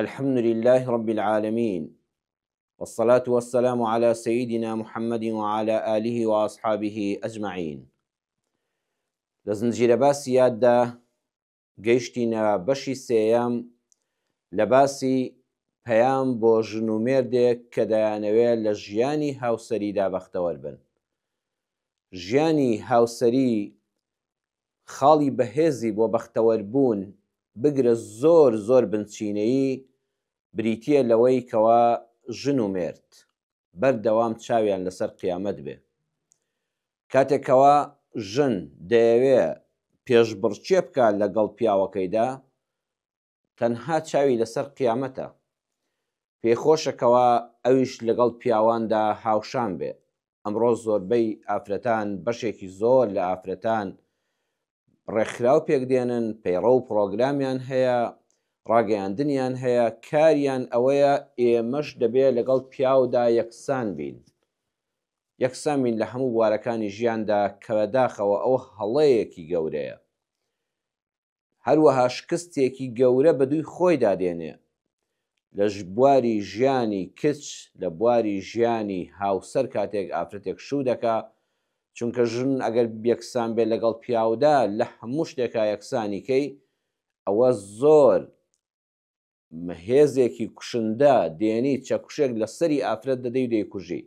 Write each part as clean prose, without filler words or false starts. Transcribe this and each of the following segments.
الحمد لله رب العالمین والصلاة والسلام على سيدنا محمد وعلى آله وأصحابه أجمعين. لە زنجیرە باسی یاددا گەیشتینە بەشی سێیەم لە باسی پەیام بۆ ژن و مێردێک کە دەیانەوێت لە ژیانی هاوسەریدا بەختەوەر بن. ژیانی هاوسەری خاڵی بەهێزی بۆ بەختەوەربوون بگرە زۆر زۆر بنچینەیی بریتییە لەوەی کەوا ژن و مێرد بەردەوام چاویان لەسەر قیامەت بێ. کاتێک کەوا ژن دەیەوێ پێشبڕکێ بکا لەگەڵ پیاوەکەیدا تەنها چاوی لەسەر قیامەتە، پێی خۆشە کەوا ئەویش لەگەڵ پیاواندا هاوشان بێ. ئەمڕۆ زۆربەی ئافرەتان، بەشێکی زۆر لە ئافرەتان ڕێکخراو پێکدێنن، پەیڕەو و پڕۆگرامیان هەیە، ڕاگەیاندنیان هەیە، کاریان ئەوەیە ئێمەش دەبێ لەگەڵ پیاودا یەکسان بین. یەکسان بین لە هەموو بوارەکانی ژیاندا کە بەداخەوە ئەوە هەڵەیەکی گەورەیە. هەروەها شکستێکی گەورە بەدووی خۆیدا دێنێ لە بواری ژیانی کچ، لە بواری ژیانی هاوسەر کاتێک ئافرەتێک شوو دەکا، چونکە ژن ئەگەر یەکسان بێ لەگەڵ پیاودا لە هەموو شتێکا یەکسانی کەی ئەوە زۆر هێزێکی کوشندە دێنی چەکوشێک لە سەری ئافرەت دەدەی و دەیکوژی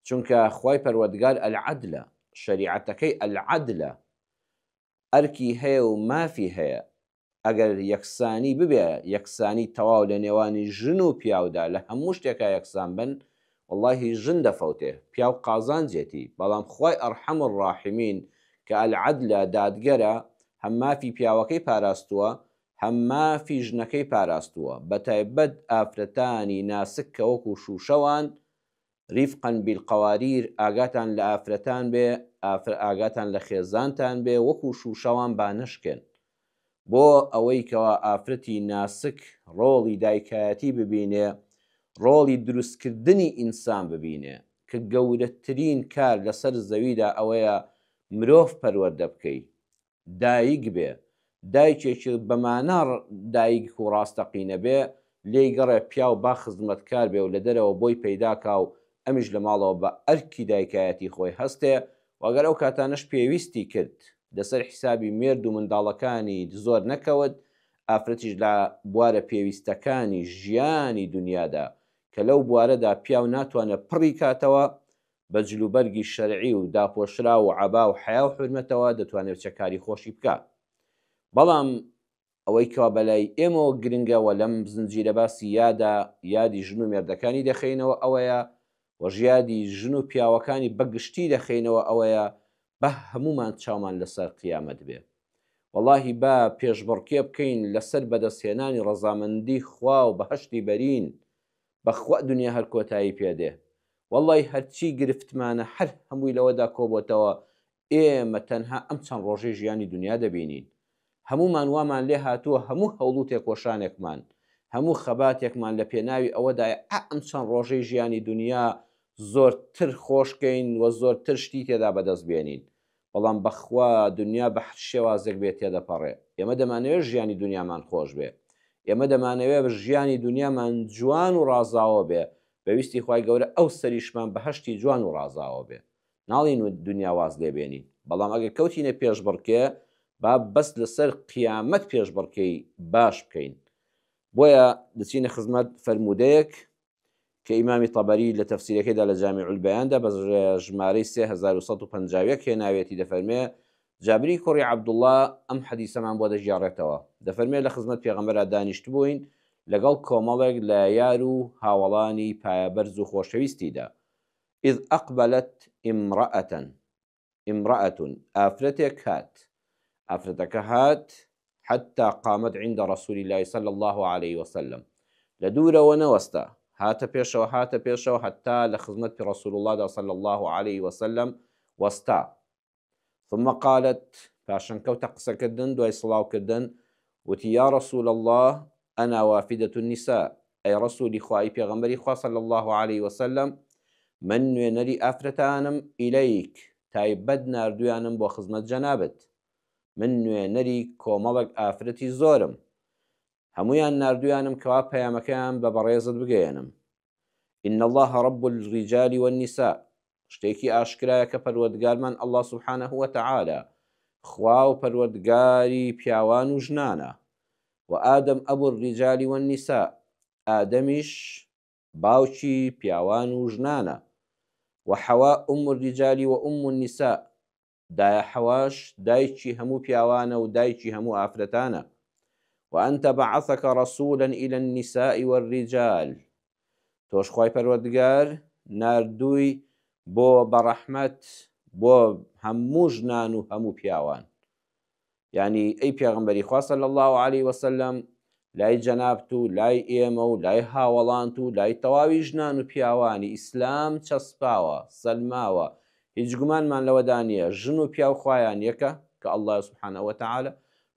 چونکە خوای پەروەردگار العدلە شەریعەتەکەی العدلە ئەرکی هەیە و مافی هەیە ئەگەر یەکسانی ببێ یەکسانی تەواو لە نێوانی ژن و پیاودا لە هەموو شتێکا یەکسان بن وەڵاهی ژن دەفەوتێ پیاو قازانجێتی بەڵام خوای ارحم الراحمین کە العدلە دادگەرە هەم مافی پیاوەکەی پاراستووە هەم مافی ژنەکەی پاراستووە بەتایبەت ئافرەتانی ناسک کە وەکو شوشە وان ریفقا بالقواریر ئاگاتان لە ئافرەتان بێ ئافر ئاگاتان لە خێزانتان بێ وەکو شوشە وان با نەشکێن بۆ ئەوەی کەوا ئافرەتی ناسک ڕۆڵی دایکایەتی ببینێ ڕۆڵی دروستکردنی ئینسان ببینێ کە گەورەترین کار لەسەر زەویدا ئەوەیە مرۆڤ پەروەردە بکەی دایک بێ، دایکێکی بە مانا دایک و ڕاستەقینە بێ، لێی گەڕێ پیاو با خزمەتکار بێ و لە دەرەوە بۆی پەیدا کا و ئەمیش لە ماڵەوە بە ئەرکی دایکایەتی خۆی هەستێ و گەر ئەو کاتانەش پێویستی کرد لەسەر حیسابی مێرد و منداڵەکانی زۆر نەکەوت، ئافرەتیش لە بوارە پێویستەکانی ژیانی دونیادا کە لەو بوارەدا پیاو ناتوانێ پڕی کاتەوە، بە جلوبەرگی شەرعی و داپۆشراو و عەبا و حەیا و حورمەتەوە دەتوانێ بچێ کاری خۆشی بکا. بەڵام ئەوەی کەوا بەلای ئێمەوە گرنگە و لەم زنجیرە باسی یادە یادی ژن و مێردەکانی دەخەینەوە ئەوەیە و ژیادی ژن و پیاوەکانی بە گشتی دەخەینەوە ئەوەیە با هەموومان چاومان لەسەر قیامەت بێ. وەڵاهی با پێشبڕکێ بکەین لەسەر بەدەستهێنانی ڕەزامەندی خوا و بەهەشتی بەرین بەخوا دنیا هەر کۆتایی پێدێ وەڵای هەرچی گرفتمانە هەر هەمووی لەوەدا کۆبۆتەوە ئێمە تەنها ئەم چەند ڕۆژەی ژیانی دنیا دەبینین هەموومان وامان لێ هاتووە هەموو هەوڵو تێکۆشانێکمان هەموو خەباتێکمان لە پێناوی ئەوەدایە ئا ئەم چەند ڕۆژەی ژیانی دنیا زۆرتر خۆشکەین و زۆرتر شتی تێدا بەدەست بێنین بەڵام بەخوا دنیا بە هەر شێوازێک بێ تێدەپەڕێ ئێمە دەمانەوێ ژیانی دنیامان خۆش بێ ئێمە دەمانەوێ ژیانی دنیامان جوان و ڕازاوە بێ بە ویستی خوای گەورە ئەو سەریشمان بەهەشتی جوان و ڕازاوە بێ ناڵین و دنیا واز لێ بێنین بەڵام ئەگەر کەوتینە پێشبڕکێ با بەس لەسەر قیامەت پێشبڕکێی باش بکەین بۆیە دەچینە خزمەت فەرموودەیەک کە ئیمامی تەبەری لە تەفسیرەکەیدا لە جامیع البیاندا بە ژمارەی 3151 هێناوێتی دەفەرمێ جابری کوڕی عەبدوڵڵا ئەم حەدیسەمان بۆ دەگێڕێتەوە دەفەرمێ لە خزمەت پێغەمبەرا دانیشتبووین لەگەڵ کۆمەڵێک لە یار و هاوەڵانی پایەبەرز و خۆشەویستیدا اذ اقبلت امرأة امرأة ئافرەتێک هات ئافرەتەکە هات حتى قامت عند رسول الله صلى الله عليه وسلم لە دوورەوە نەوەستا هاتە پێشەوە هاتە پێشەوە هەتا لە خزمەت رسول الله دا صلى الله عليه وسلم وەستا ثم قالت پاشان کەوتە قسەکردن دوای سڵاوکردن وتی یا رسول اللە انا وافدة النساء ئەی ڕەسولی خوا ئەی پێغەمبەری خوا صلی اللە علیە وسلم من نوێنەری ئافرەتانم الیک تایبەت ناردویانم بۆ خزمەت جەنابت من نوێنەری کۆمەڵێک ئافرەتی زۆرم. هەموویان ناردوویانم کەوا پەیامەکەیان بە بەڕێزت بگەیەنم. ان اللە رب الرجال والنساء، شتێکی ئاشکرایە کە پەروەردگارمان اللە سبحانە وتعالی خوا و پەروەردگاری پیاوان و ژنانە، و آدم ابو الرجال والنساء، ئادەمیش باوکی پیاوان و ژنانە، و حواء ام الرجال و ام النساء، دایە حەواش دایکی هەموو پیاوانە و دایکی هەموو ئافرەتانە، وانت بعثک رسولا الی النساء والرجال، تۆش خوای پەروەردگار ناردووی بۆ بەڕەحمەت بۆ هەموو ژنان و هەموو پیاوان. یانی ئەی پێغەمبەری خوا صلی اللە علیە وسلم لای جەنابت و لای ئێمە و لای هاوەڵانت و لای تەواوی ژنان و پیاوانی ئیسلام چەسپاوە سەلماوە هیچ گومانمان لەوەدا نییە ژن و پیاو خوایان یەکە کە اللە سبحانە وتعالی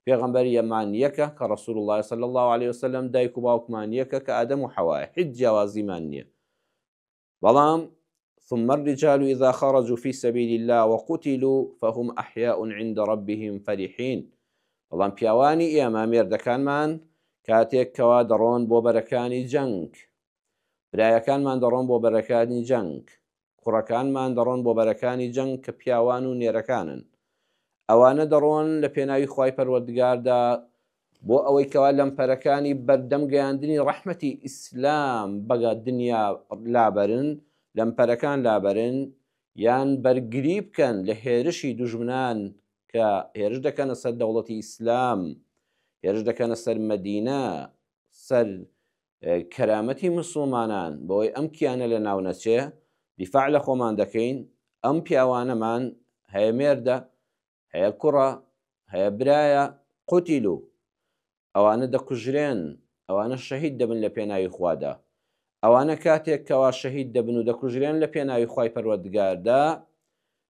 پێغەمبەر یەمان یەکە کە رسول اللە صلی اللە علیە وسلم دایک و باوکمان یەکە کە ئادەم و حەوایە هیچ جیاوازیمان نییە بەڵام ثم الرجال اذا خرجوا في سبیل اللە وقتلوا فهم احیاء عند ربهم فرحین بەڵام پیاوانی ئێمە مێردەکانمان کاتێک کەوا دەڕۆن بۆ بەرەکانی جەنگ برایەکانمان دەڕۆن بۆ بەرەکانی جەنگ کوڕەکانمان دەڕۆن بۆ بەرەکانی جەنگ کە پیاوان و نێرەکانن ئەوانە دەڕۆن لە پێناوی خوای پەروەردگاردا بۆ ئەوەی کەوا لەمپەرەکانی بەردەم گەیاندنی ڕەحمەتی ئیسلام بەگە دنیا لابەرن، لەمپەرەکان لابەرن، یان بەرگری بکەن لە هێرشی دوژمنان کە هێرش دەکەنە سەر دەوڵەتی ئیسلام، هێرش دەکەنە سەر مەدینە، سەر کەرامەتی مسوڵمانان، بەوەی ئەم کیانە لەناو نەچێ، دیفاع لە خۆمان دەکەین، ئەم پیاوانەمان هەیە مێردە، هەیە کوڕە، هەیە برایە، قوتیلو، ئەوانە دەکوژرێن، ئەوانە شەهید دەبن لە پێناوی خوادا، ئەوانە کاتێک کەوا شەهید دەبن و دەکوژرێن لە پێناوی خوای پەروەردگاردا،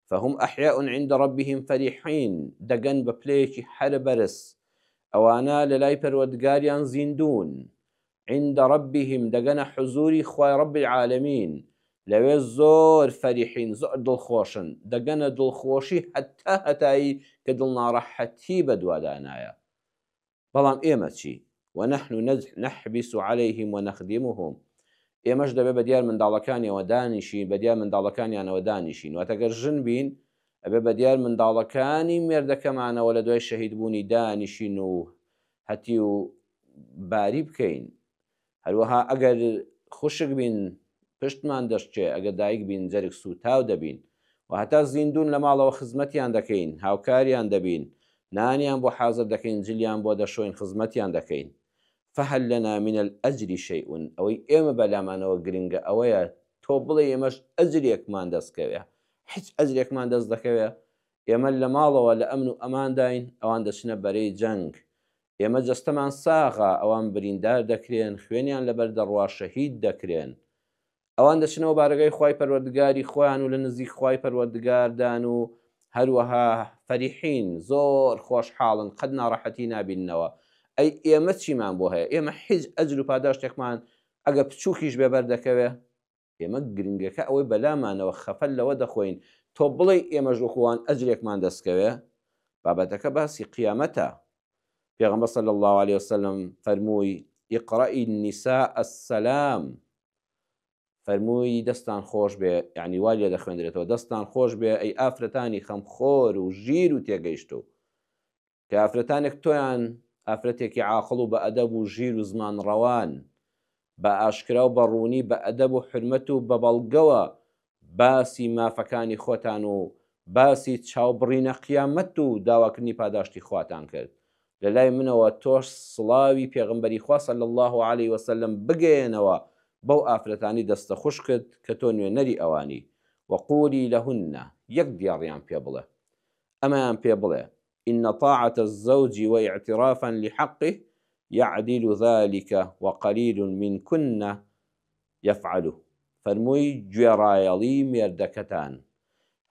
فهم احیاء عند ربهم فرحین، دەگەن بە پلەیەکی هەرە بەرز، ئەوانە لەلای پەروەردگاریان زیندوون، عند ربهم دەگەنە حزوری خوای رب العالمین لەوێ زۆر فەریحین زۆر دڵخۆشن دەگەنە دڵخۆشی هەتا هەتایی کە دڵناڕەحەتی بەدوادا نایە بەڵام ئێمە چی ونحن نحبس علیهم ونخدمهم ئێمەش دەبێ بە دیار منداڵەکانیەوە دانیشین بە دیار منداڵەکانیانەوە دانیشین واتە گەر ژن بین ئەبێ بە دیار منداڵەکانی مێردەکەمانەوە لە دوای شەهیدبوونی دانیشین و هەتیو باری بکەین هەروەها ئەگەر خوشک بین پشتمان دەشکێ ئەگەر دایک بین جەرگ سووتاو دەبین و هەتا زیندوون لە ماڵەوە خزمەتیان دەکەین هاوکاریان دەبین نانیان بۆ حازر دەکەین جلیان بۆ دەشۆین خزمەتیان دەکەین فهل لنا من الأجر شيء ئەوەی ئێمە بەلامانەوە گرنگە ئەوەیە تۆ بڵێ ئێمەش ئەجرێکمان دەست کەوێ هیچ ئەجرێکمان دەست دەکەوێ ئێمە لە ماڵەوە لە ئەمن و ئەمانداین ئەوان دەچنە بەرەی جەنگ ئێمە جەستەمان ساغە، ئەوان بریندار دەکرێن، خوێنیان لەبەر دەڕوا، شەهید دەکرێن. ئەوان دەچنەوە بارەگای خوای پەروەردگاری خۆیان و لە نزیک خوای پەروەردگاردان و هەروەها فەریحین، زۆر خۆشحاڵن، قەت ناڕەحەتی نابیننەوە. ئەی ئێمە چیمان بۆ هەیە؟ ئێمە هیچ ئەجر و پاداشتێکمان ئەگەر بچووکیش بێ بەردەکەوێ؟ ئێمە گرنگەکە ئەوەی بەلامانەوە خەفەت لەوە دەخۆین تۆ بڵێی ئێمەش وەکو وان ئەجرێکمان دەستکەوێ؟ بابەتەکە باسی قیامەتە پێغەمبەر صلی اللە علیە وسلم فەرمووی اقرئی النساء السلام فەرمووی دەستان خۆش بێ یعنی وا لێ دەخوێندرێتەوە دەستان خۆش بێ ئەی ئافرەتانی خەمخۆر و ژیر و تێگەیشتوو کە ئافرەتانێک تۆیان ئافرەتێکی عاقڵ و بە ئەدەب و ژیر و زمان ڕەوان، بە ئاشکرا و بە ڕوونی بە ئەدەب و حورمەت و بە بەڵگەوە باسی مافەکانی خۆتان و باسی چاوبڕینە قیامەت و داواکردنی پاداشتی خواتان کرد لە لای منەوە تۆش سڵاوی پێغەمبەری خوا صلی اللە علیە وسلم بگەیەنەوە بەو ئافرەتانی دەستە خوشکت کە تۆ نوێنەری ئەوانی وقولی لهن یەک دێڕیان پێ بڵێ ئەمەیان پێ بڵێ، ان طاعە الزوج واعترافا لحقه یعدل ذلک وقلیل منکن یفعله، فەرمووی گوێڕایەڵی مێردەکەتان،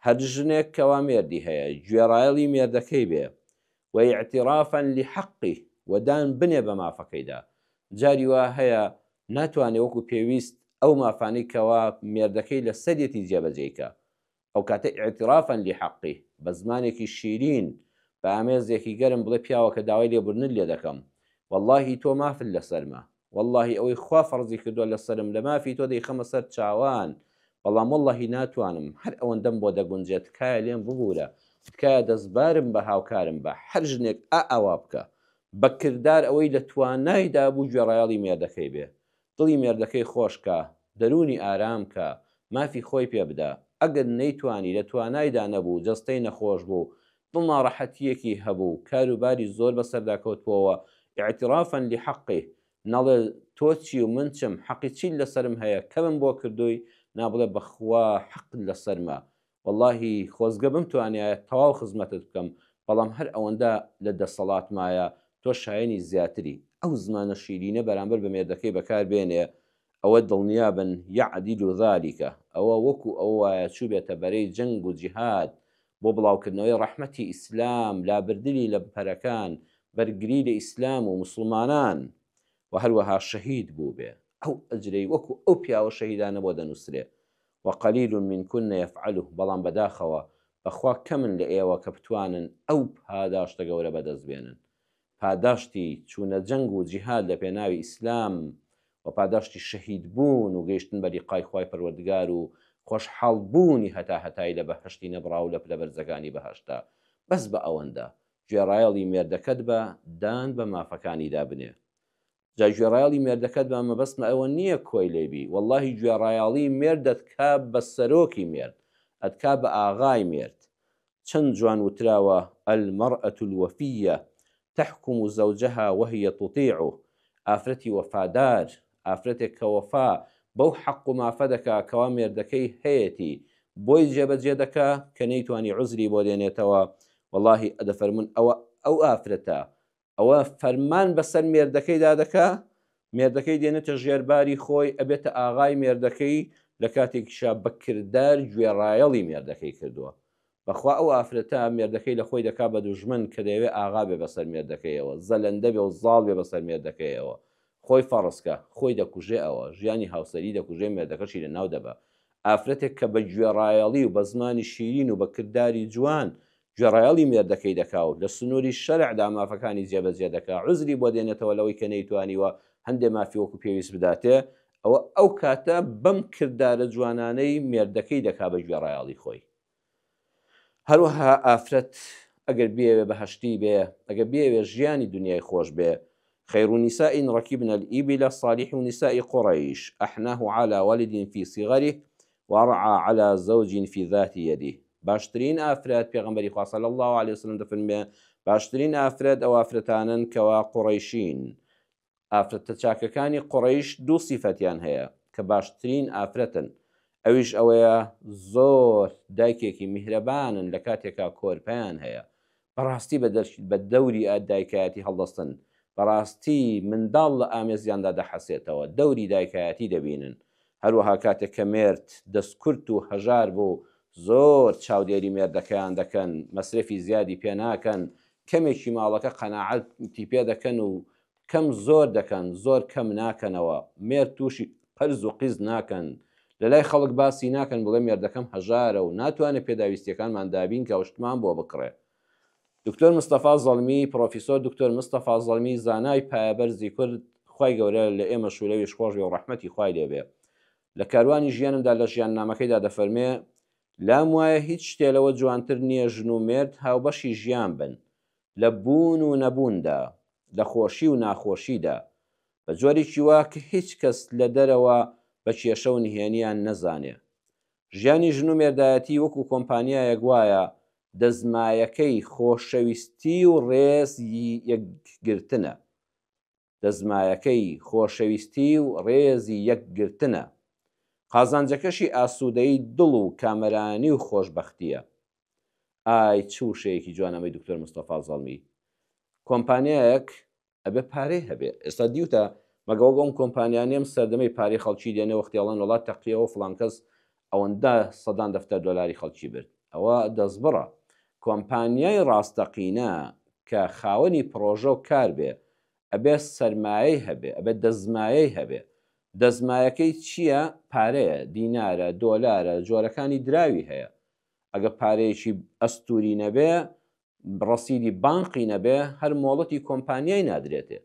هەر ژنێک کەوا مێردی هەیە گوێڕایەڵی مێردەکەی بێ، واعترافا لحقه وە دان بنێ بە مافەکەیدا، جاری وا هەیە ناتوانێ وەکو پێویست ئەو مافانەی کەوا مێردەکەی لەسەریەتی جێبەجێی کا، ئەوکاتە اعترافا لحقه بە زمانێکی شیرین، بە ئامێزێکی گەرم بڵێ پیاوەکە داوای لێبوردنت لێ دەکەم. وەڵاهی تۆ مافت لەسەرمە، وەڵاهی ئەوەی خوا فەرزی کردووە لەسەرم لە مافی تۆ دەیخەمە سەر چاوان، بەڵام وەڵاهی ناتوانم، هەر ئەوەندەم بۆ دەگونجێ تکایە لێم ببورە، تکایە دەستبارم بە هاوکارم بە، هەر ژنێک ئا ئاوا بکا بە کردار ئەوەی لە توانایدا بوو گوێڕایەڵی مێردەکەی بێ، دڵی مێردەکەی خۆش کا، دەروونی ئارام کا، مافی خۆی پێ بدا، ئەگەر نەیتوانی، لە توانایدا نەبوو، جەستەی نەخۆش بوو، دڵ ناڕەحەتییەکی هەبوو، کار و باری زۆر بەسەردا کەوتبۆوە، اعترافا لحقه، نەڵێ تۆ چی و من چم، حەقی چیت لەسەرم هەیە، کەمم بۆ کردووی، نا بڵێ بەخوا حەقت لەسەرمە، وەڵاهی خۆزگە بمتوانیایە تەواو خزمەتت بکەم، بەڵام هەر ئەوەندە لە دەسەڵاتمایە، تۆ شایەنی زیاتری. ئەو زمانە شیرینە بەرامبەر بە مێردەکەی بەکار بێنێ، ئەوە دڵنیابن یعدل ذلک، ئەوە وەکو ئەوە وایە چووبێتە بەرەی جەنگ و جیهاد بۆ بڵاوکردنەوەی ڕەحمەتی ئیسلام، لابردنی لەمپەرەکان، بەرگری لە ئیسلام و موسڵمانان، وە هەروەها شەهید بووبێ، ئەو ئەجرەی وەکو ئەو پیاوە شەهیدانە بۆ دەنووسرێ. وقلیل منکن یفعله، بەڵام بەداخەوە بەخوا کەمن لە ئێوە کە بتوانن ئەو پاداشتە گەورە بەدەست بێنن، پاداشتی چوونە جەنگ و جیهاد لە پێناوی ئیسلام و پاداشتی شەهید بوون و گەیشتن بە لیقای خوای پەروەردگار و خۆشحاڵ بوونی هەتاهەتایی لە بەهەشتی نەبڕاو لە پلە بەرزەکانی بەهەشتدا، بەس بە ئەوەندە گوێڕایەڵی مێردەکەت بە، دان بە مافەکانیدا بنێ. جا گوێڕایەڵی مێردەکەت بە مەبەستم ئەوە نییە کۆیلەی بی وەڵاهی گوێڕایەڵی مێرد ئەتکا بە سەرۆکی مێرد ئەتکا بە ئاغای مێرد چەند جوان وتراوە المرأة الوفیە تحکم زوجها وهی تطیعه ئافرەتی وەفادار ئافرەتێک کە وەفا بەو حەق و مافە دەکا کەوا مێردەکەی هەیەتی بۆی جێبەجێ دەکا کە نەیتوانی عوزری بۆ دێنێتەوە وەڵاهی ئەدەفەرموون ئەوە ئەو ئافرەتە ئەوە فەرمان بەسەر مێردەکەیدا دەکا، مێردەکەی دێنێتە ژێرباری خۆی، ئەبێتە ئاغای مێردەکەی، لە کاتێکیشا بە کردار گوێڕایەڵی مێردەکەی کردووە. بەخوا ئەو ئافرەتە مێردەکەی لە خۆی دەکا بە دوژمن کە دەیەوێ ئاغا بێ بەسەر مێردەکەیەوە، زەلەندە بێ و زاڵ بێ بەسەر مێردەکەیەوە. خۆی فەڕز کە، خۆی دەکوژێ ئەوە، ژیانی هاوسەری دەکوژێ مێردەکەشی لەناو دەبا. ئافرەتێک کە بە گوێڕایەڵی و بە زمانی شیرین و بە کرداری جوان گوێڕایەڵی مێردەکەی دەکا و لە سنووری شەرعدا مافەکانی جێبەجێ دەکا، عوزری بۆ دێنێتەوە لەوەی کە نەیتوانیوە هەندێ مافی وەکو پێویست بداتێ، ئەوە ئەو کاتە بەم کردارە جوانانەی مێردەکەی دەکا بە گوێڕایەڵی خۆی. هەروەها ئافرەت ئەگەر بیەوێ بەهەشتی بێ، ئەگەر بیەوێ ژیانی دنیای خۆش بێ، خیر نساء رکبن الابل صالح نساء قریش احناه علی ولد فی صغره وارعی علی زوج فی ذات یده باشترین ئافرەت پێغەمبەری خوا صلی اللە علیە وسلم دەفەرموێ باشترین ئافرەت ئەو ئافرەتانەن کەوا قوڕەیشین ئافرەتە چاکەکانی قوڕەیش دوو سیفەتیان هەیە کە باشترین ئافرەتن ئەویش ئەوەیە زۆر دایکێکی میهرەبانن لە کاتێکا کۆرپەیان هەیە بەڕاستی بە دەوری دایکایەتی هەڵدەستن، بەڕاستی منداڵ لە ئامێزیاندا دەحەسێتەوە، دەوری دایکایەتی دەبینن. هەروەها کاتێک کە مێرد دەستکورت و هەژار بوو، زۆر چاودێری مێردەکەیان دەکەن، مەسرەفی زیادی پێ ناکەن، کەمێکی ماڵەکە قەناعەتی پێ دەکەن و کەم زۆر دەکەن، زۆر کەم ناکەنەوە، مێرد تووشی قەرز و قیست ناکەن، لەلای خەڵک باسی ناکەن بڵێ مێردەکەم هەژارە و ناتوانێ پێداویستییەکانمان دابین کا و شتمان بۆ بکڕێ. دکتۆر مستەفا زەڵمی، پڕۆفیسۆر دکتۆر مستەفا زەڵمی زانای پایەبەرزی کورد، خوای گەورە لە ئێمەش و لەویش خۆش بێ و ڕەحمەتی خوای لێ بێ، لە کاروانی ژیانمدا لە ژیاننامەکەیدا دەفەرمێ، لام وایە هیچ شتێ لەوە جوانتر نییە ژن و مێرد هاوبەشی ژیان بن، لە بوون و نەبووندا، لە خۆشی و ناخۆشیدا، بە جۆرێکی وا کە هیچ کەس لە دەرەوە بە کێشە و نهێنییان نەزانێ. ژیانی ژن و مێردایەتی وەکوو کۆمپانیایەک وایە، دەستمایەکەی خۆشەویستی و ڕێز ی یەکگرتنە. دەستمایەکەی خۆشەویستی و ڕێزی یەکگرتنە. قازانجەکەشی ئاسوودەیی دڵ و کامەرانی و خۆشبەختییە. ئای چ وشەیەکی جوان ئەمەی دکتۆر مستەفا زەڵمی. کۆمپانیایەک ئەبێ پارەی هەبێ. ئێستا دیوتە مەگە وەک ئەم کۆمپانیانەی ئەم سەردەمەی پارەی خەڵکی دێنێ وەختی ئەڵێن وەڵا تەقیەوە فڵان کەس ئەوەندە سەدان دەفتەر دۆلاری خەڵکی برد. ئەوە دەستبڕە. کۆمپانیای ڕاستەقینە کە خاوەنی پڕۆژە و کار بێ ئەبێ سەرمایەی هەبێ، ئەبێ دەستمایەی هەبێ. دەستمایەکەی چییە؟ پارەیە، دینارە، دۆلارە، جۆرەکانی دراوی هەیە. ئەگە پارەیەکی ئەستووری نەبێ، ڕەسیدی بانقی نەبێ، هەر مۆڵەتی کۆمپانیای نادرێتێ.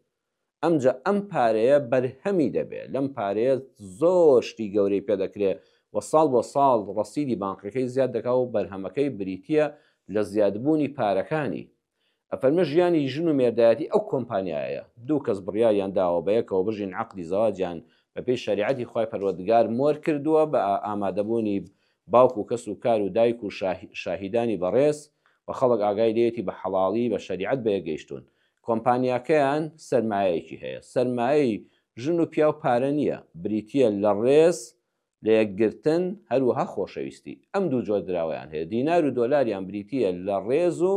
ئەمجا ئەم پارەیە بەرهەمی دەبێ، لەم پارەیە زۆر شتی گەورەی پێ دەکرێ و ساڵ بۆ ساڵ ڕەسیدی بانقیەکەی زیاد دەکا و بەرهەمەکەی بریتییە لە زیادبوونی پارەکانی. ئەفەرمێ ژیانی ژن و مێردایەتی ئەو کۆمپانیایەیە. دوو کەس بڕیاریان داوە بەیەکەوە بژین عەقدی زەواجیان بەپێی شەریعەتی خوای پەروەردگار مۆر کردووە بە ئامادەبوونی باوک و کەس و کار و دایک و شاهیدانی بەڕێز و خەڵک ئاگای لێیەتی بە حەڵاڵی بە شەریعەت بەیەک گەیشتوون. کۆمپانیاکەیان سەرمایەیەکی هەیە. سەرمایەی ژن و پیاو پارە نییە، بریتییە لە ڕێز لە یەکگرتن، هەروەها خۆشەویستی. ئەم دوو جۆر دراوەیان هەیە. دینار و دۆلاریان بریتییە لە ڕێز و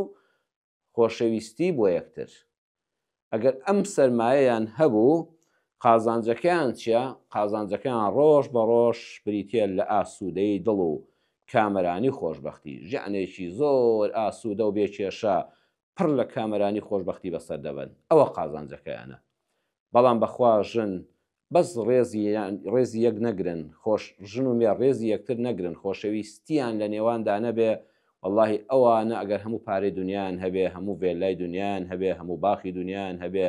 خۆشەویستی بۆ یەکتر. ئەگەر ئەم سەرمایەیان هەبوو، قازانجەکەیان چییە؟ قازانجەکەیان ڕۆژ بە ڕۆژ بریتییە لە ئاسوودەیی دڵ و کامەرانی و خۆشبەختی. ژیانێکی زۆر ئاسوودە و بێ کێشە، پڕ لە کامەرانی خۆشبەختی بەسەر دەبەن. ئەوە قازانجەکەیانە. بەڵام بەخوا ژن بەس ڕێزی ڕێزی یەک نەگرن خۆش ژن و مێر ڕێزی یەکتر نەگرن خۆشەویستیان لە نێواندا نەبێ وەڵاهی ئەوانە ئەگەر هەموو پارەی دنیایان هەبێ هەموو ڤێلای دنیایان هەبێ هەموو باخی دنیایان هەبێ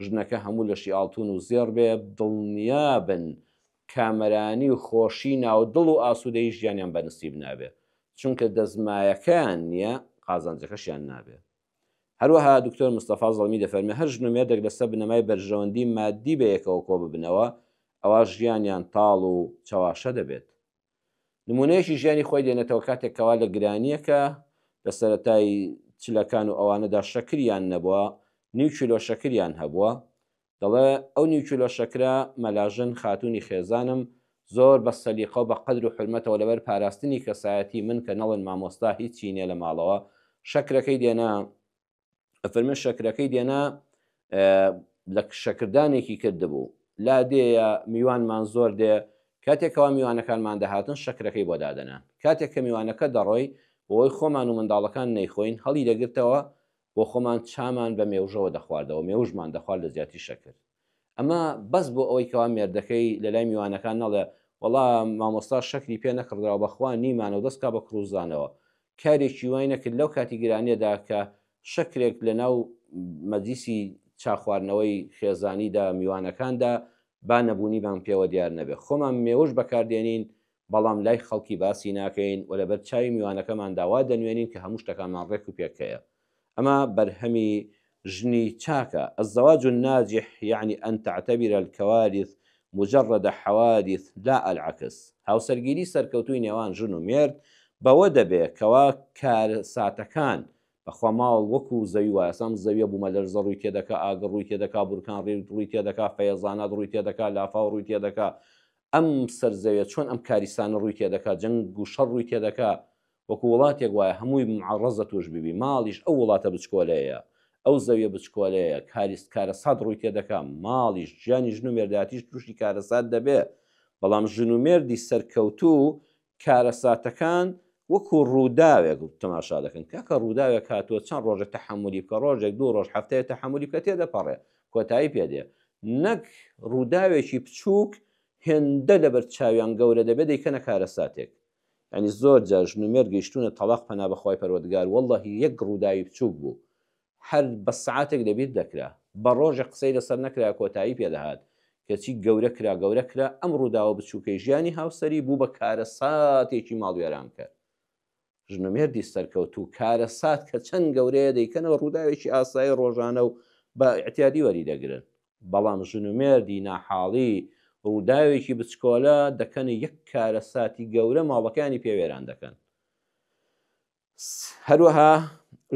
ژنەکە هەموو لەشی ئاڵتون و زێڕ بێ دڵنیابن کامەرانی و خۆشی ناو دڵ و ئاسوودەیی ژیانیان بە نسیب نابێ چونکە دەستمایەکەیان نییە قازانجەکەشیان نابێ. هەروەها دکتۆر مستەفا زەڵمی دەفەرمێ هەر ژن و مێردێک لەسەر بنەمای بەرژەوەندی مادی بەیەکەوە کۆببنەوە ئەوا ژیانیان تاڵ و چەواشە دەبێت. نمونەیەکی ژیانی خۆی دێنێتەوە کاتێک کەوا لە گرانیەکە لە سەرەتای چلەکان و ئەوانەدا شەکریان نەبووە نیو کیلۆ شەکریان هەبووە دەڵێ ئەو نیو کیلۆ شەکرە مەلاژن خاتوونی خێزانم زۆر بە سەلیقە و بە قەدر و حورمەتەوە لەبەر پاراستنی کەسایەتی من کە نەڵێن مامۆستا هیچی نیە لە ماڵەوە شەکرەکەی دێنا ئەفەرمێ شەکرەکەی دێنا لە شەکردانێکی کردبوو لادێیە میوانمان زۆر دێ کاتێکەوە میوانەکانمان دەهاتن شەکرەکەی بۆ دادەنان کاتێک کە میوانەکە دەڕۆی بۆی خۆمان و منداڵەکان نەیخۆین هەڵی دەگرتەوە بۆ خۆمان چامان بە مێوژەوە دەخواردەوە، مێوژمان دەخوارد لە جیاتی شەکر. ئەمە بەس بۆ ئەوەی کەوا مێردەکەی لە لای میوانەکان نەڵێ وەڵا مامۆستا شەکری پێ نەکڕدراوە بەخوا نیمانە و دەست کا بە کڕوزانەوە. کارێکی وای نەکرد لەو کاتی گرانیەدا کە شەکرێک لە ناو مەجلیسی چا خواردنەوەی خێزانیدا میوانەکاندا با نەبوونیمان پێوە دیار نەبێ. خۆمان مێوژ بەکار دێنین بەڵام لای خەڵکی باسی ناکەین و لەبەر چاوی میوانەکەماندا وا دەنوێنین کە هەموو شتەکانمان ڕێک و پێک هەیە. ئەمە بەرهەمی ژنی چاکە. الزواج الناجح یعنی ان تعتبر الکوارث مجرد حوادث لا العکس. هاوسەرگیری سەرکەوتووی نێوان ژن و مێرد بەوە دەبێ کەوا کارەساتەکان، بەخوا ماڵ وەکو زەوی وایە سام زەویە بومەلەرزە ڕووی تێدەکا ئاگر ڕووی تێدەکا بورکان ڕووی تێدەکا فەیەزانات ڕووی تێدەکا لافاو ڕووی تێدەکا ئەم سەر زەویە چۆن ئەم کاریسانە ڕووی تێدەکا جەنگ و شەڕ ڕووی تێدەکا وەکو وڵاتێک وایە هەمووی معەڕەزە توش ببی ماڵیش ئەو وڵاتە بچکۆلەیە ئەو زەویە بچکۆلەیە کاریست کارەسات ڕووی تێدەکا ماڵیش ژیانی ژن و مێرداتیش توشی کارەسات دەبێ بەڵام ژن و مێردی سەرکەوتوو کارەساتەکان وەکو ڕووداوێک تەماشا دەکەن کاکە ڕووداوێک هاتووە چەند ڕۆژە تەحەمولی بکە ڕۆژێک دوو ڕۆژ هەفتەیە تەحەمولی بکە تێدەپەڕێ کۆتایی پێدێ نەک ڕووداوێکی بچووک هێندە لەبەر چاویان گەورە دەبێت دەیکەنە کارەساتێک ینی زۆر جار ژن و مێرد گەیشتوونە تەڵاق پەنا بەخوای پەروەردگار واللهی یەک ڕووداوی بچووک بوو هەر بە سەعاتێک لەبیر دەکرا، بە ڕۆژێک قسەی لەسەر نەکرا کۆتایی پێ دەهات، کەچی گەورە کرا گەورە کرا، ئەم ڕووداوە بچووکەی ژیانی هاوسەری بوو بە کارەساتێکی ماڵوێرانکەر. ژن و مێردی سەرکەوتوو کارەسات کە چەند گەورەیە دەیکەنەوە ڕووداوێکی ئاسایی ڕۆژانە و بە ئیعتیادی وەری دەگرن، بەڵام ژن و مێردی ناحاڵی ڕووداوێکی بچکۆلە دەکەنە یەک کارەساتی گەورە ماڵەکەیانی پێ وێران دەکەن. هەروەها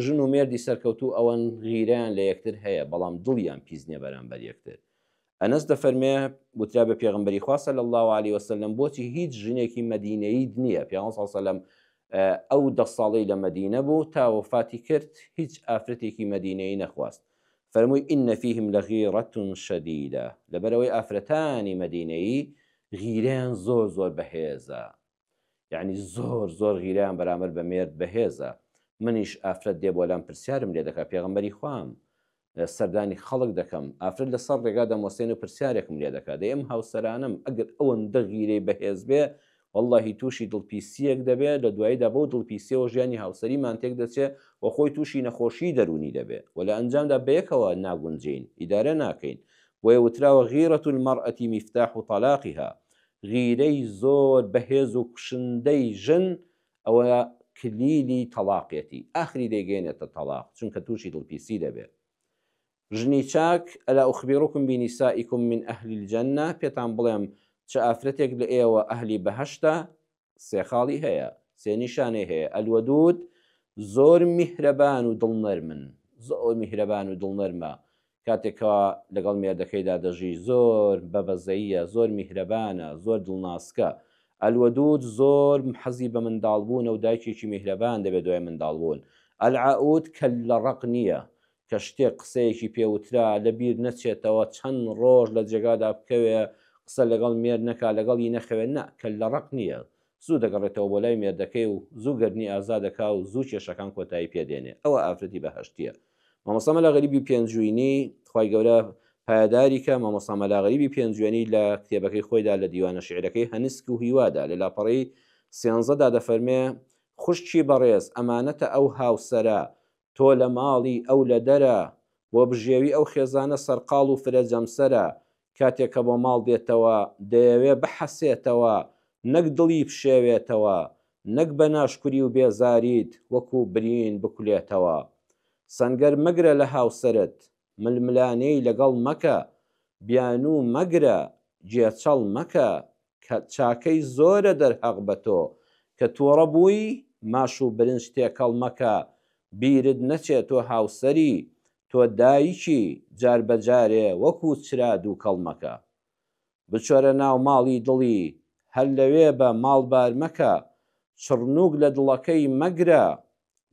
ژن و مێردی سەرکەوتوو ئەوەن غیرەیان لە یەکتر هەیە بەڵام دڵیان پیس نییە بەرامبەر یەکتر. ئەنەس دەفەرمێ وترا بە پێغەمبەری خوا صلی اللە علیه وسلم بۆچی هیچ ژنێکی مەدینەییت نییە؟ پێغەمبەر صلی اللە علیه وسلم ئەو دە ساڵەی لە مەدینە بوو تا وەفاتی کرد هیچ ئافرەتێکی مەدینەیی نەخواست. فەرمووی ان فیهم لغیرة شدیدە لەبەرئەوەی ئافرەتانی مەدینەیی غیرەیان زۆر زۆر بەهێزە. یەعنی زۆر زۆر غیرەیان بەرامبەر بە مێرد بەهێزە منیش ئافرەت دێ بۆلام پرسیارم لێ دەکا پێغەمبەری خوام سەردانی خەڵک دەکەم ئافرەت لەسەر ڕێگا دەموەستێن و پرسیارێکم لێ دەکا دەی ئەم هاوسەرانەم ئەگەر ئەوەندە غیرەی بەهێز بێ واللهی تووشی دڵپیسیەک دەبێ لە دواییدا بەو دڵپیسیەوە ژیانی هاوسەریمان تێک دەچێ و خۆی تووشی نەخۆشی دەروونی دەبێ و لە ئەنجامدا بەیەکەوە ناگونجێین ئیدارە ناکەین. بۆیە وتراوە غیرە المرأة مفتاح طلاقها غیرەی زۆر بەهێز و کوشندەی ژن ئەوە کلیلی تەڵاقیەتی ئاخری دەیگەیەنێتە تەڵاق چونکە توشی دڵپیسی دەبێ. ژنی چاک، الا اخبرکم بنسائکم من اهل الجنە، پێتان بڵێم چ ئافرەتێک لە ئێوە ئەهلی بەهەشتە، سێ خاڵی هەیە، سێ نیشانەی هەیە، الودود، زۆر میهرەبان و دڵنەرمن، زۆر میهرەبان و دڵنەرمە، کاتێک کەوا لەگەڵ مێردەکەیدا دەژی زۆر بە بەزەییە، زۆر میهرەبانە، زۆر دڵناسکە. الودود زۆر حەزی بە منداڵبوونە و دایکێکی میهرەبان دەبێت دوای منداڵبوون. العەود کەللە ڕەق نییە، کە شتێک قسەیەکی پێ وترا لە بیر نەچێتەوە چەند ڕۆژ لە جێگادا بکەوێ قسە لەگەڵ مێرد نەکا لەگەڵی نەخەوێ نا کەللە ڕەق نییە زوو دەگەڕێتەوە بۆ لای مێردەکەی و زوو گەردنی ئازا دەکا و زوو کێشەکان کۆتایی پێ دێنێ ئەوە ئافرەتی بەهەشتیە مامۆستا مەلا غەریبی پێنجوینی خوای گەورە پایەداری کە مامۆستا مەلا غەریبی پێنجوێنی لە کتێبەکەی خۆیدا لە دیوانە شیعرەکەی هەنسک و هیوادا لە لاپەڕەی سێنزەدا دەفەرمێ خوشکی بەڕێز ئەمانەتە ئەو هاوسەرە تۆ لە ماڵی، ئەو لە دەرە. بۆ بژێوی ئەو خێزانە سەرقاڵ و فرە جەمسەرە. کاتێ کە بۆ ماڵ دێتەوە، دەیەوێ بحەسێتەوە، نەک دڵی بشێوێتەوە، نەک بە ناشکوری و بێزاریت وەکوو برین بکولێتەوە. سەنگەر مەگرە لە هاوسەرت، ململانێی لەگەڵ مەکە، بیانوو مەگرە، گێچەڵ مەکە، کە چاکەی زۆرە دەرهەق بە تۆ، کە تووڕە بووی، ماش و برنج تێکەڵ مەکە، بیرت نەچێ تۆ هاوسەری، تۆ دایکی، جار بە جارێ وەکوو چرا دووکەڵ مەکە. بچۆرە ناو ماڵی دڵی، هەر لەوێ بە ماڵ بار مەکە، چڕنووک لە دڵەکەی مەگرە،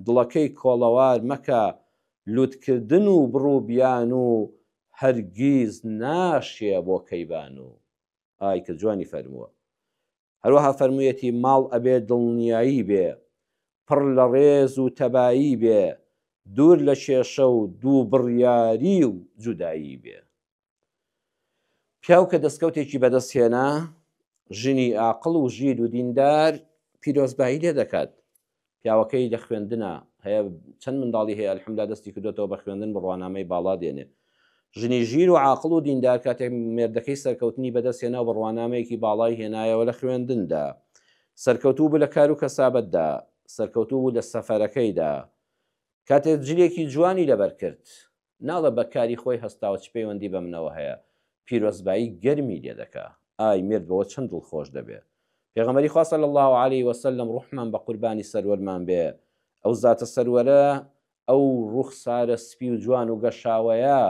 دڵەکەی کۆڵەوار مەکە، لووتکردن و بڕ و بیانوو هەرگیز ناشێ بۆ کەیبانوو. ئای کە جوانی فەرمووە. هەروەها فەرموویەتی ماڵ ئەبێ دڵنیایی بێ، پڕ لە ڕێز و تەبایی بێ، دوور لە کێشە و دووبڕیاری و جودایی بێ. پیاو کە دەستکەوتێکی بەدەست هێنا، ژنی ئاقڵ و ژیر و دیندار پیرۆزبایی لێ دەکات. پیاوەکەی لە خوێندنا هەیە چەند منداڵی هەیە الحمدللە دەستی کردوێتەوە بە خوێندن بڕوانامەی باڵا دێنێ. ژنی ژیر و عاقڵ و دیندار کاتێک مێردەکەی سەرکەوتنی بەدەست هێنا و بڕوانامەیەکی باڵای هێنایەوە لە خوێندندا، سەرکەوتوو بوو لە کار و کەسابەتدا، سەرکەوتوو بوو لە سەفەرەکەیدا، کاتێک جلێکی جوانی لەبەر کرد، ناڵێ بە کاری خۆی هەستاوە چ پەیوەندی بە منەوە هەیە، پیرۆزبایی گەرمی لێ دەکا، ئای مێرد بەوە چەند دڵخۆش دەبێ. پێغەمبەری خوا صلی اللە علیە وسلم ڕوحمان بە قوربانی سەروەرمان بێ، ئەو زاتە سەروەرە ئەو ڕوخسارە سپی و جوان و گەشاوەیە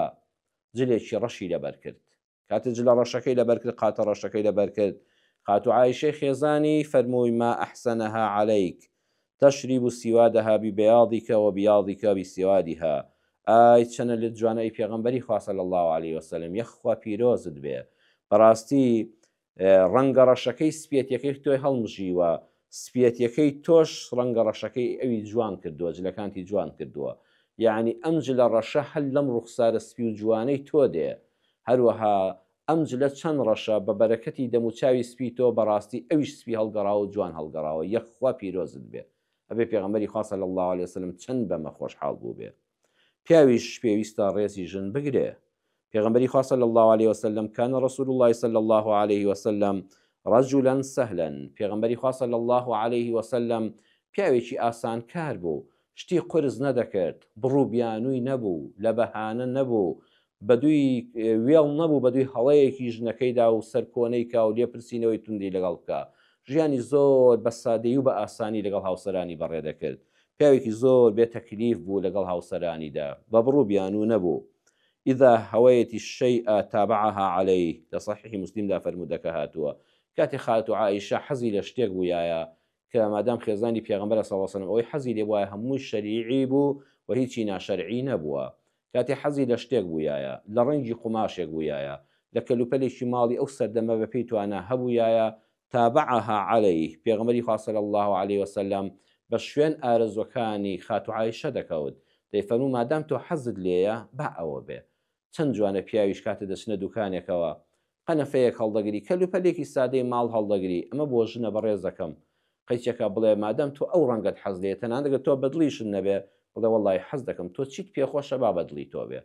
جلێکی ڕەشی لەبەر کرد. کاتێ جلە ڕەشەکەی لەبەر کرد، قاتە ڕەشەکەی لەبەر کرد، خاتوو عائیشەی خێزانی فەرمووی، ما احسنها علیک، تشرب سوادها ببیاضک وبیاضک بسوادها، ئای چەنە لێت جوانە ئەی پێغەمبەری خوا صلی اللە علیە وسلم، یەخوا پیرۆزت بێ، بەڕاستی ڕەنگە ڕەشەکەی سپیەتیەکەی تۆی هەڵمژیوە، سپیەتیەکەی تۆش ڕەنگە ڕەشەکەی ئەوی جوان کردووە، جلەکانتی جوان کردووە، یەعنی ئەم جلە ڕەشە هەر لەم ڕوخسارە سپی و جوانەی تۆ دێ، هەروەها ئەم جلە چەند ڕەشە بە بەرەکەتی دەموچاوی سپی تۆ بەڕاستی ئەویش سپی هەڵگەڕاوە و جوان هەڵگەڕاوە یەخوا پیرۆزت بێ ئەبێ پێغەمبەری خوا صلی اللە علیە وسلم چەند بەمە خۆشحاڵ بووبێ پیاویش پێویستە ڕێزی ژن بگرێ پێغەمبەری خوا صلی اللە علیە وسلم کان رسول اللە صلی اللە علیه وسلم رجلا سهلا پێغەمبەری خوا صلی اللە علیه وسلم پیاوێکی ئاسانکار بوو شتی قورس نەدەکرد، بڕ و بیانووی نەبوو، لە بەهانە نەبوو، بەدووی وێڵ نەبوو بەدووی هەڵەیەکی ژنەکەیدا و سەرکۆنەی کا و لێپرسینەوەی توندی لەگەڵ بکا. ژیانی زۆر بە سادەیی و بە ئاسانی لەگەڵ هاوسەرانی بەڕێ دەکرد. پیاوێکی زۆر بێ تەکلیف بوو لەگەڵ هاوسەرانیدا. بە بڕ و بیانوو نەبوو. اذا هویت الشیء تابعها علیه، لە صحیحی موسلیمدا فەرموودەکە هاتووە، کاتێ خاتوو عائیشە حەزی لە شتێک بوویایە، کە مادام خێزانی پێغەمبەرە صلی اللە علیە وسلم ئەوەی حەزی لێ بوایە هەمووی شەریعی بوو و هیچی ناشەرعی نەبووە کاتێ حەزی لە شتێک بوویایە لە ڕەنگی قوماشێک بوویایە لە کەلوپەلێکی ماڵی ئەو سەردەمە بە پێی توانا هەبوویایە تابعها علیه پێغەمبەری خوا صلی اللە علیه وسلم بە شوێن ئارەزوەکانی خاتوو عائیشە دەکەوت دەیفەرموو مادام تۆ حەزت لێیە با ئەوە بێ چەند جوانە پیاویش کاتێ دەچنە دوکانێکەوە قەنەفەیەک هەڵدەگری کەلوپەلێکی سادەی ماڵ هەڵدەگری ئەمە بۆ ژنە بەڕێزەکەم قەیچەکە بڵێ مادام تۆ ئەو ڕەنگەت حەز لێیە تەنانەت گەر تۆ بەدڵیشت نەبێ بڵێ وەڵڵاهی حەز دەکەم تۆ چیت پێ خۆشە با بەدڵی تۆ بێ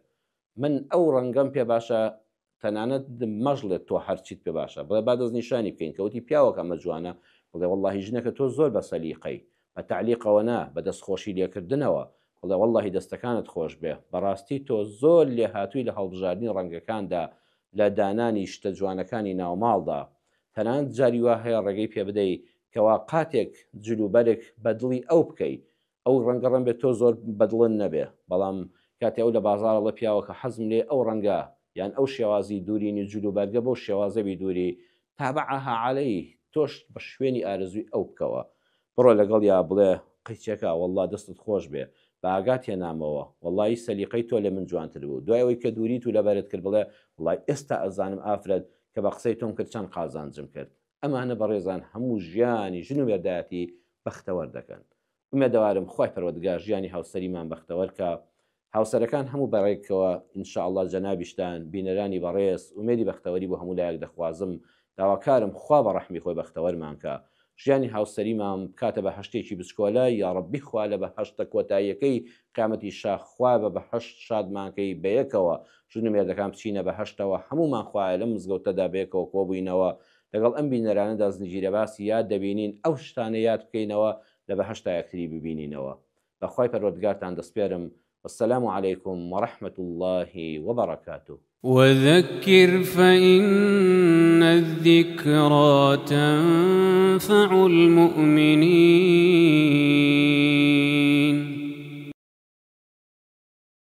من ئەو ڕەنگەم پێ باشە. تەنانەت مەشڵێ تۆ هەرچیت پێ باشە بڵێ با دەستنیشانی بکەین کە وتی پیاوەکە ئەمە جوانە بڵێ وەڵاهی ژنەکە تۆ زۆر بە سەلیقەی بە تەعلیقەوە نا بە دەستخۆشی لێکردنەوە بڵێ وەڵاهی دەستەکانت خۆش بێ بەڕاستی تۆ زۆر لێهاتووی لە هەڵبژاردنی ڕەنگەکاندا لە دانانی شتە جوانەکانی ناوماڵدا تەنانەت جاری وا هەیە ڕێگەی پێ بدەی کەوا قاتێک جلوبەرگ بە دڵی ئەو بکەی ئەو ڕەنگە ڕەنبێ تۆ زۆر بەدڵت نەبێ بەڵام کاتێ ئەو لە بازاڕ ئەڵێ پیاوەکە حەزم لێ ئەو ڕەنگە یان ئەو شێوازی دوورینی جل و بەرگە بەو شێوازە بیدووری تابعها علیه تۆش بە شوێنی ئارەزووی ئەو بکەوە بڕۆ لەگەڵیا بڵێ قەیچەکە وەڵڵا دەستت خۆش بێ بە ئاگات هێنامەوە وەڵڵایی سەلیقەی تۆ لە من جوانتر بوو دوای ئەوەی کە دووریت و لەبەرت کرد بڵێ وەڵڵای ئێستا ئەزانم ئافرەت کە بە قسەی تۆم کرد چەند قازانجم کرد ئەمانە بەڕێزان هەموو ژیانی ژن و مێردایەتی بەختەوەر دەکەن. ئومێدەوارم خوای پەروەردگار ژیانی هاوسەریمان بەختەوەر کا هاوسەرەکان هەموو بەڕێکەوە ان شاء اللە جەنابیشتان بینەرانی بەڕێز ئومێدی بەختەوەری بۆ هەموو لایەک دەخوازم داواکارم خوا بە ڕەحمی خۆی بەختەوەرمان کا ژیانی هاوسەریمان بکاتە بەهەشتێکی بچکۆلە یاڕەبی خوا لە بەهەشتە کۆتاییەکەی قیامەتیشا خوا بە بەهەشت شادمان کەی بەیەکەوە ژن و مێردەکان بچینە بەهەشتەوە هەموومان خوایە لەم مزگەوتەدا بەیەکەوە کۆبووینەوە لەگەڵ ئەم بینەرانەدا زنجیرە باسی یاد دەبینین ئەو شتانە یاد بکەینەوە لە بەهەشتا یەکتری ببینینەوە بە خوای پەروەردگارتان دەسپێرم والسلام علیکم ورحمة اللە وبرکاته. وذکر فإن الذکری تنفع المؤمنین.